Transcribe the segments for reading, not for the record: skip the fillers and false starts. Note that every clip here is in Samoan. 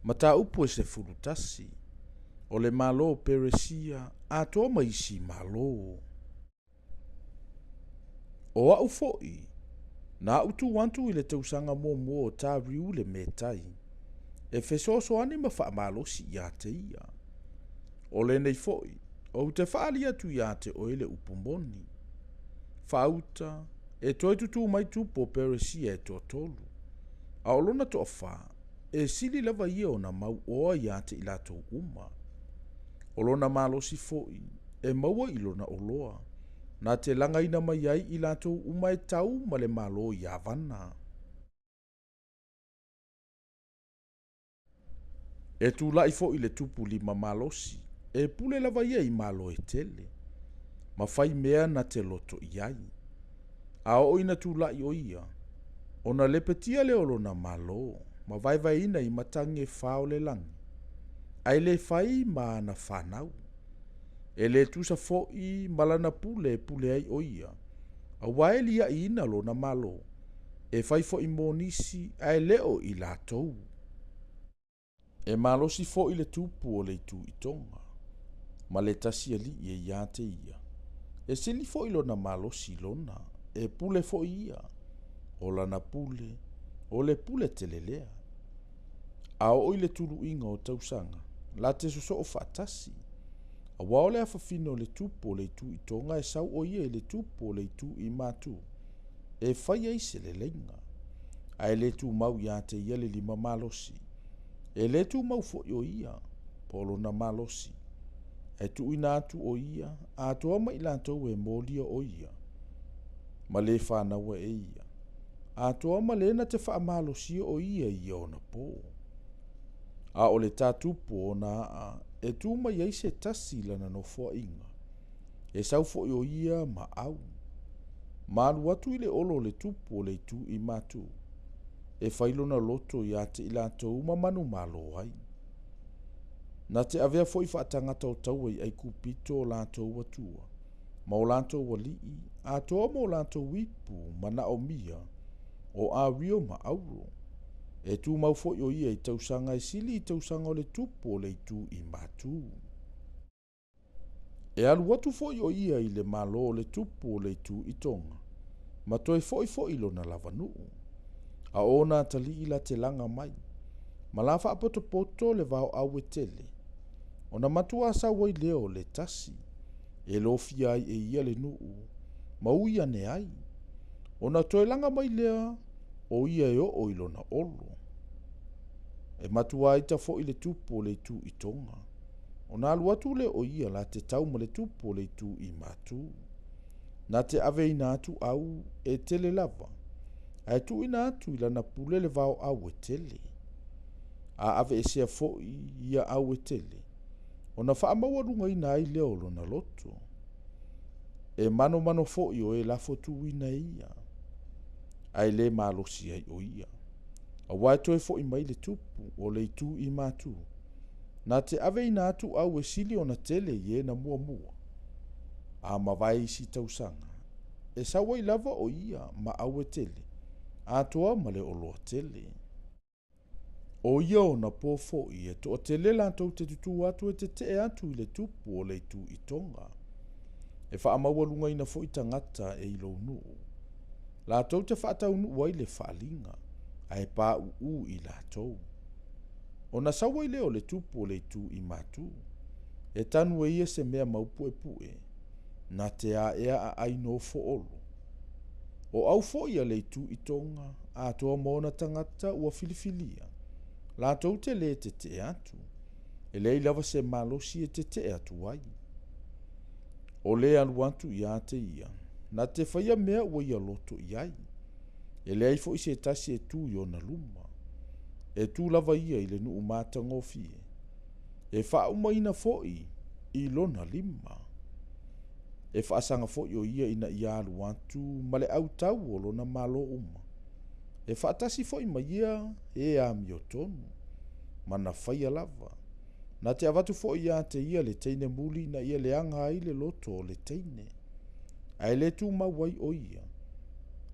Mataupu e 11, O le Malo o Peresia atoa ma isi Malo. O a'u fo'i, na a'u tu atu i le tausaga muamua o Tariu le Metai, e fesoasoani ma faamalosi iā te ia. O lenei fo'i, ou te faaali atu iā te oe le upu moni. Faauta, e toe tutū mai tupu o Peresia e toatolu, a o lona toafā, e sili lava ia ona mauoa iā te i latou uma. O lona malosi fo'i, e maua i lona oloa, na te lagaina mai ai i latou uma e tau ma le Malo Iavana. E tulai fo'i le tupu lima malosi, e pule lava ia i malo e tele, ma fai mea na te loto i ai. A oo ina tulai o ia, ona lepetia lea o lona malo, ma vaevaeina i matagi e fā o le lagi, ae le fai ma ana fanau. E le tusa fo'i ma lana pule e pule ai o ia, auā e lia'iina lona malo, e fai fo'i mo nisi ae le o i latou. E malosi fo'i le tupu o le itu i Toga, ma le tasi ali'i e iā te ia. E sili fo'i lona malosi i lona, e pule fo'i ia. O lana pule, o le pule tele lea. A oo i le tulu'iga o tausaga, la te sosoo faatasi. Auā o le afafine o le tupu o le itu i Toga e sau o ia i le tupu o le itu i Matu, e fai ai se leleiga. Ae le tumau iā te ia le lima malosi. E le tumau foi o ia, po o lona malosi. Ae tuuina atu o ia, atoa ma i latou e molia o ia, ma le fanaua e ia, atoa ma le na te faamalosia o ia i ia ona po. A o le tā tupu o ona aa e tu mai ai se tasi i lana nofoaiga, e sau foi o ia ma au, ma alu atu i le olo o le tupu o le itu i Matu, e fai lona loto iā te i latou ma manumalo ai. Na te avea foi faatagata o taua i Aikupito o latou atua, ma o latou alii, atoa ma o latou ipu manaomia o Ario ma Auro. E tumau foi o ia i tausaga e sili i tausaga o le tupu o le itu i Matu. E alu atu foi o ia i le malo o le tupu o le itu i Toga, ma toe fo'i foi i lona lavanuu. A o ona atalii la te laga mai, ma la faapotopoto le vaoau e tele, ona matuā sau ai lea o le tasi, e lofia ai e ia le nuu, ma ui ane ai. Ona toe laga mai lea o ia e oo i lona olo. E matuā ita foi le tupu o le itu i Toga. Ona alu atu lea o ia la te tau ma le tupu o le itu i Matu. Na te aveina atu au e tele lava, ae tuuina atu i lana pule le vaoau e tele. A aveesea foi ia au e tele, ona faamaualugaina ai lea o lona loto. E manomano foi o e lafo tuuina e ia, ae le malosi ai o ia. Auā e toe fo'i mai le tupu o le itu i Matu, na te aveina atu au e sili ona tele i e na muamua. A mavae isi tausaga, e sau ai lava o ia ma au e tele, atoa ma le oloa tele. O ia ona po foi e toatele latou te tutū atu e tetee atu i le tupu o le itu i Toga. E faamaualugaina foi tagata e i lou nuu. Latou te faataunuu ai le faaaliga, ae pauu i latou. Ona sau ai lea o le tupu o le itu i Matu, e tanu e ia se mea maupuepue, na te aea aai nofo olo. O au foi a le itu i Toga, atoa ma ona tagata ua filifilia, latou te lē tetee atu, e leai lava se malosi e tetee atu ai. O le alu atu iā te ia, na te faia mea ua ia loto i ai. E leai foi se tasi e tu i ona luma. E tu lava ia i le nuu matagofie, e faaumaina foi i lona lima. E faasaga foi o ia ina ia alu atu ma le autau o lona malo uma. E faatasi foi ma ia e amiotonu, ma na faia lava. Na te avatu foi iā te ia le teine muli ina ia leaga ai le loto o le teine, ae le tumau ai o ia,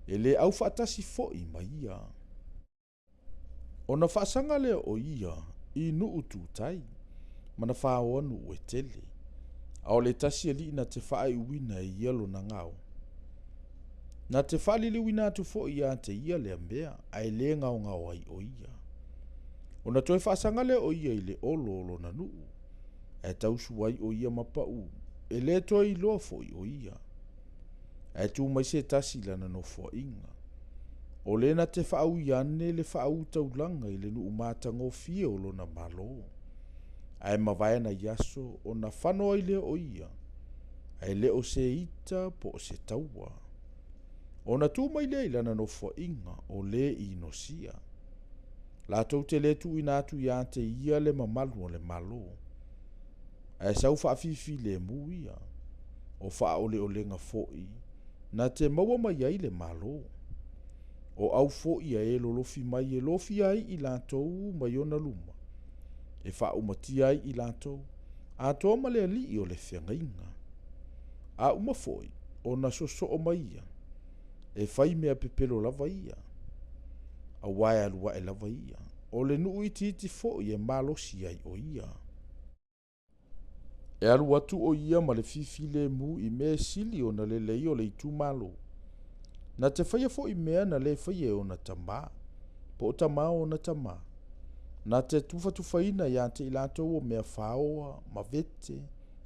e le aufaatasi foi ma ia. Ona faasaga lea o ia i nuu tu tai, ma na faoa nuu e tele. A o le tasi alii na te faaiuina e ia lona gao. Na te faaliliuina atu foi ia te ia lea mea, ae le gaogao ai o ia. Ona toe faasaga lea o ia i le olo o lona nuu, ae tausu ai o ia ma pau, e le toe iloa foi o ia. Ae tu mai se tasi i lana nofoaiga. O le na te faaui ane le faaū taulaga i le nuu matagofie o lona Malo. Ae mavae nai aso ona fano ai lea o ia, ae le o se ita po o se taua. Ona tu mai lea i lana nofoaiga o le inosia. Latou te le tuuina atu ia te ia le mamalu o le Malo. Ae sau faafifilemu ia, o faaoleolega foi na te maua mai ai le Malo. O au foi a e lolofi mai e lofia ai i latou mai ona luma, e faaumatia ai i latou, atoa ma le alii o le feagaiga. A uma foi ona sosoo mai ia, e fai mea pepelo lava ia, auā e alu ae lava ia, o le nuu itiiti foi e malosi ai o ia. E alu atu o ia ma le fifilemu i mea e sili ona lelei o le itumalo. Na te faia foi mea na le faia e ona tamā, po o tamā o ona tamā. Na te tufatufaina ia te i latou o mea faoa, ma vete,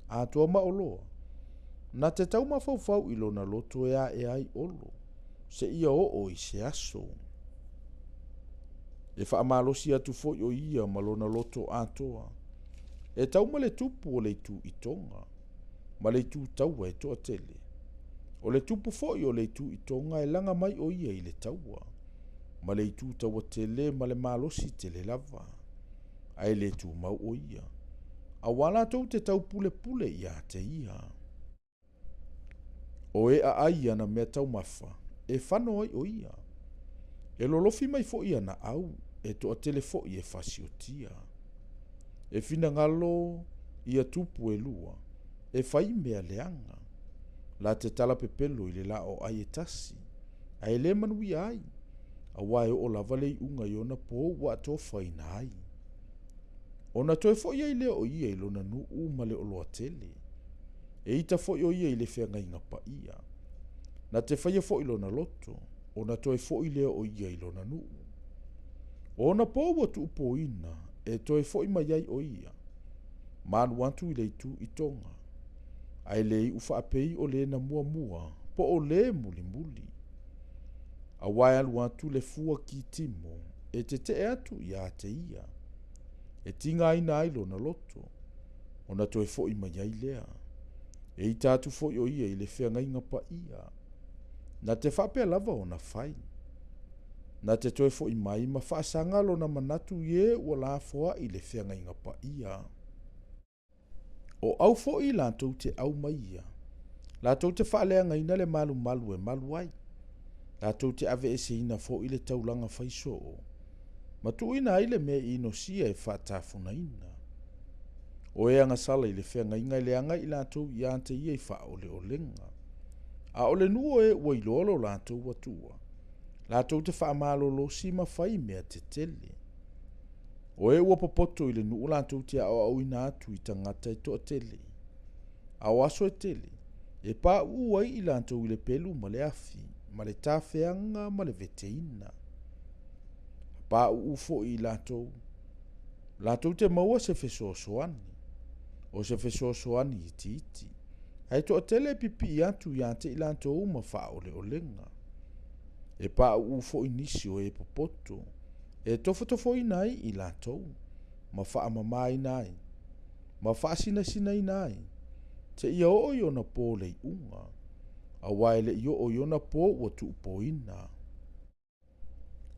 atoa ma oloa. Na te tau mafaufau i lona loto e aea ai olo, seia oo i se aso. E faamalosi atu foi o ia ma lona loto atoa, e tau ma le tupu o le itu i Toga, ma le itu taua e toatele. O le tupu foi o le itu i Toga e laga mai o ia i le taua, ma le itu taua tele ma le malosi tele lava, ae le tumau o ia, auā latou te taupulepule ia te ia. O e aai i ana meataumafa, e fano ai o ia. E lolofi mai foi ana au, e toatele foi e fasiotia. E finagalo ia tupu e lua, e fai mea leaga. La te tala pepelo i le la o ai e tasi, ae le manuia ai, auā e oo lava le iuga i ona po ua atofaina ai. Ona toe foi ai lea o ia i lona nuu ma le oloa tele. E ita foi o ia i le feagaiga paia. Na te faia foi lona loto, ona toe foi lea o ia i lona nuu. O ona po ua tuupoina, e toe foi mai ai o ia, ma alu atu i le itu i Toga, ae le iu faapei o le na muamua, po o le mulimuli. Auā e alu atu le fua kitimo e tetee atu ia te ia, e tigaina ai lona loto, ona toe foi mai ai lea. E ita atu foi o ia i le feagaiga paia. Na te faapea lava ona fai. Na te toe foi mai ma faasaga lona manatu i e ua lafoai le feagaiga paia. O au foi latou te au mai ia, latou te faaleagaina le malumalu e malu ai, latou te aveeseina foi le taulaga faisoo, ma tuuina ai le mea inosia e faatafunaina. O e agasala i le feagaiga e leaga i latou ia te ia i faaoleolega. A o le nuu o e ua iloa lo latou Atua, latou te faamalolosi ma fai mea tetele. O e ua popoto i le nuu latou te aoaoina atu i tagata e toatele. A o aso e tele, e pauu ai i latou i le pelu ma le afi, ma le tafeaga ma le veteina. Pauu foi i latou, latou te maua se fesoasoani, o se fesoasoani itiiti, ae toatele e pipii atu ia te i latou ma faaoleolega. E pauu foi nisi o e popoto, e tofotofoina ai i latou, ma faamamaina ai, ma faasinasinaina ai, seia oo i ona po le iuga, auā e le i oo i ona po ua tuupoina.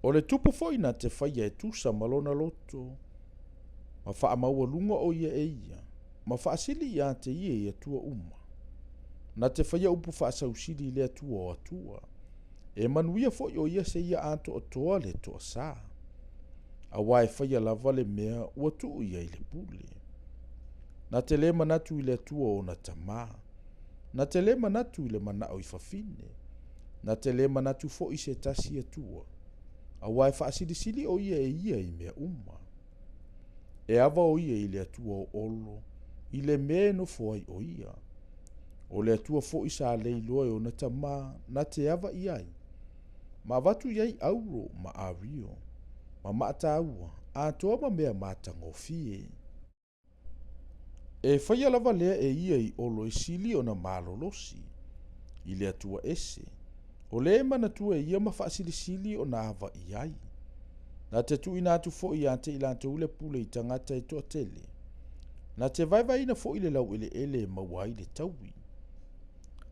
O le tupu foi na te faia e tusa ma lona loto, ma faamaualuga o ia e ia, ma faasili ia te ia i atua uma. Na te faia upu faasausili i le Atua o atua, e manuia foi o ia seia atoatoa le toasa, auā e faia lava le mea ua tuu i ai le pule. Na te le manatu i le Atua o ona tamā, na te le manatu i le manao i fafine, na te le manatu foi i se tasi Atua, auā e faasilisili o ia e ia i mea uma. E ava o ia i le Atua o Olo, i le mea e nofo ai o ia. O le Atua foi sa leiloa e ona tamā na te ava i ai, ma avatu i ai auro ma ario, ma maataua, atoa ma mea matagofie. E faia lava lea e ia i Olo e sili ona malolosi i le Atua ese, o lea e manatua e ia ma faasilisili ona ava i ai. Na te tuuina atu foi ia te i latou le pule i tagata e toatele. Na te vaevaeina foi le laueleele e maua ai le taui.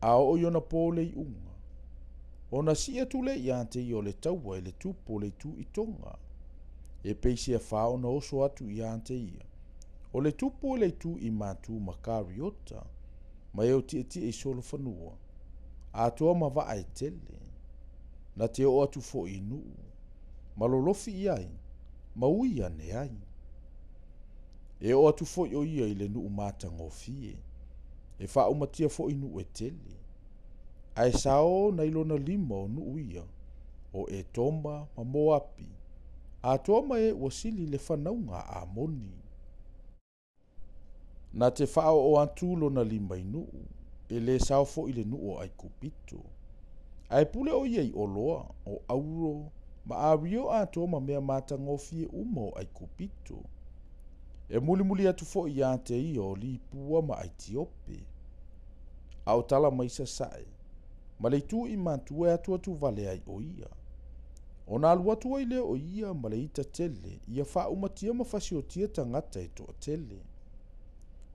A oo i ona po le iuga, ona sii atu lea ia te ia o le taua e le tupu o le itu i Toga. E peisia fa ona oso atu ia te ia, o le tupu o le itu i Matu ma Kariota, ma e o tietie i solofanua, atoa ma vaa e tele. Na te oo atu foi i nuu, ma lolofi i ai, ma ui ane ai. E oo atu foi o ia i le nuu matagofie, e faaumatia foi nuu e tele. Ae sao nai lona lima o nuu ia, o Etoma ma Moapi, atoa ma e ua sili le fanauga a Amoni. Na te faaoo atu lona lima i nuu, e lē sao foi le nuu o Aikupito. Ae pule o ia i oloa, o auro, ma ario atoa ma mea matagofie uma o Aikupito. E mulimuli atu foi ia te ia o Lipua ma Aitiope. A o tala mai sasae, ma le itu i matua e atuatu vale ai o ia. Ona alu atu ai lea o ia ma le ita tele, ia faaumatia ma fasiotia tagata e toatele.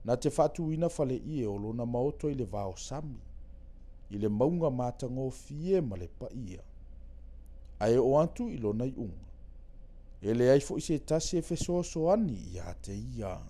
Na te faatuina faleie o lona maoto i le vao sami, i le mauga matagofie ma le paia. Ae oo atu i lona iuga, e leai foi se tasi e fesoasoani ia te ia.